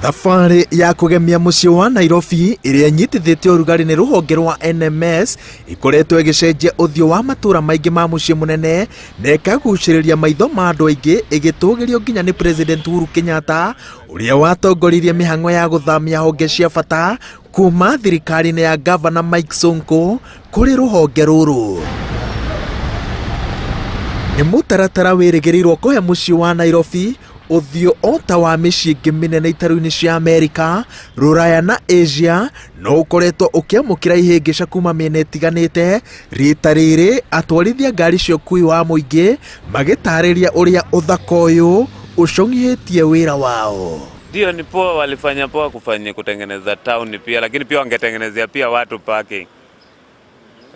Thabarĩ ya kũgemia mũciĩ wa Nairobi ĩrĩa ĩnyitithĩtio ũrugarĩ nĩ rũhonge rwa NMS ĩkoretwo ĩgĩcenjia ũthiũ wa matũũra maingĩ ma mũciĩ mũnene na ĩkagucĩrĩria maitho ma andũ aingĩ ĩgĩtũgĩrio nginya nĩ President Uhuru Kenyatta ũrĩa watongoririe mĩhang'o ya gũthamia honge cia bata kuma thirikari-inĩ ya Gavana Mike Sonko kũrĩ rũhonge rũrũ. Nĩ mũtaratara wĩrĩgĩrĩirwo kũhe mũciĩ wa Nairobi ũthiũ o ta wa mĩciĩ ĩngĩ mĩnene itarũ-inĩ cia Amerika, Rũraya na Asia, no ũkoretwo ũkĩamũkĩra ihĩngĩca kuma mĩena ĩtiganĩte, rita rĩrĩ atwarithia ngari cia ũkui wa mũingĩ magĩtarĩria ũrĩa ũthaka ũyũ ũcong'ihĩtie wĩra wao. Ndio ni poa, walifanya poa kufanya kutengeneza town pia, lakini pia wangetengenezea pia watu parking.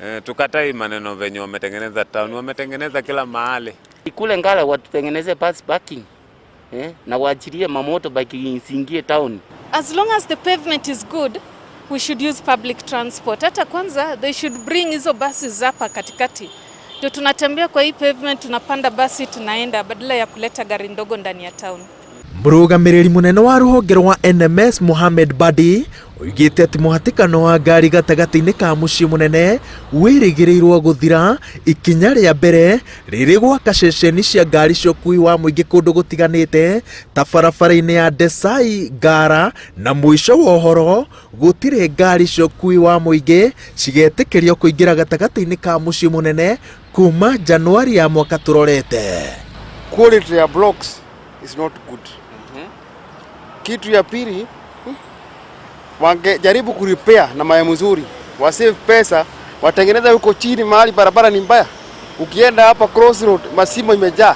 E, tukatai maneno venye wametengeneza town, wametengeneza kila mahali. Kule Ngara watutengeneze bus parking na waachilie mamotorbike isiingie town. As long as the pavement is good, we should use public transport. Hata kwanza they should bring hizo buses hapa katikati, ndio tunatembea kwa hii pavement, tunapanda basi tunaenda, badala ya kuleta gari ndogo ndani ya town. Mũrũgamĩrĩri mũnene wa rũhonge rwa NMS Mohamed Badi oigĩte atĩ mũhatĩkano wa ngari gatagatĩ-inĩ ka mũciĩ mũnene wĩrĩgĩrĩirwo gũthira ikinya rĩa mbere rĩrĩ gwaka ceceni cia ngari cia ũkui wa mũingĩ kũndũ gũtiganĩte ta barabara-inĩ ya Desai Ngara na mũico wa ũhoro gũtirĩ ngari cia ũkui wa mũingĩ cigetĩkĩrio kũingĩra gatagatĩ-inĩ ka mũciĩ mũnene kuma Januari ya mwaka tũrorete. Quality ya blocks is not good. Kitu ya pili, wangejaribu kurepair na mawe mzuri, wasave pesa, watengeneze huko chini mahali barabara ni mbaya. Ukienda hapa crossroad masimo imejaa.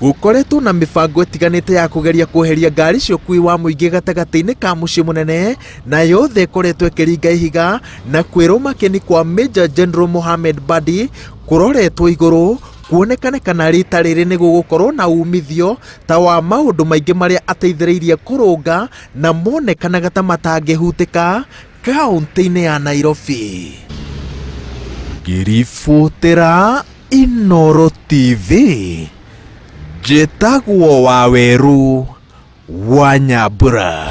Gũkoretwo na mĩbango ĩtiganĩte ya kũgeria kweheria ngari cia ũkui wa mũingĩ gatagatĩ-inĩ ka mũciĩ mũnene na yothe ĩkoretwo ĩkĩringa ihiga na kwĩrwo makeni kwa Major General Mohamed Badi kũroretwo igũrũ kuonekane kana rita rĩrĩ nĩ gũgũkorwo na umithio ta wa maũndũ maingĩ marĩa ateithĩrĩirie kũrũnga na monekanaga ta matangĩhutĩka kaũntĩ-inĩ ya Nairobi. Ngĩribotera Inooro TV njĩtagwo Waweru wa Nyambura.